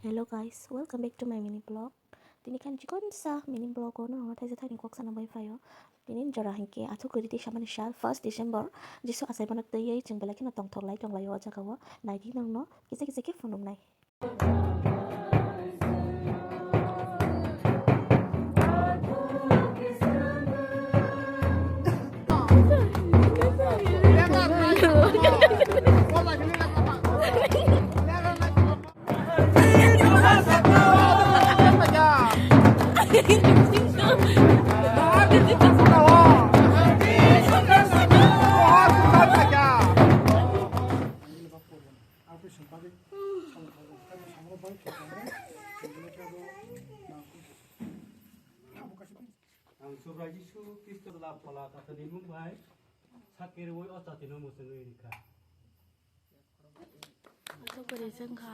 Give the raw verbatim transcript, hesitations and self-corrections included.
Hello guys, welcome back to my mini vlog. Tini khan chikonsa mini vlog o norok no thaisa thani kok sana bai phaio. Tini jora hinkhe athuk kwrwi tei samani sal first December. Jisu achaimano twiwi chwng belai kheno tongthok lai tong laio o jaga o. Naidi nokno kisa kisa khe phunuknai. Ang Subrai Jisu Khristo la phola kathani mung bai sakirwi o chatino muchungwi rikha. Asok kwrwi chwngkha.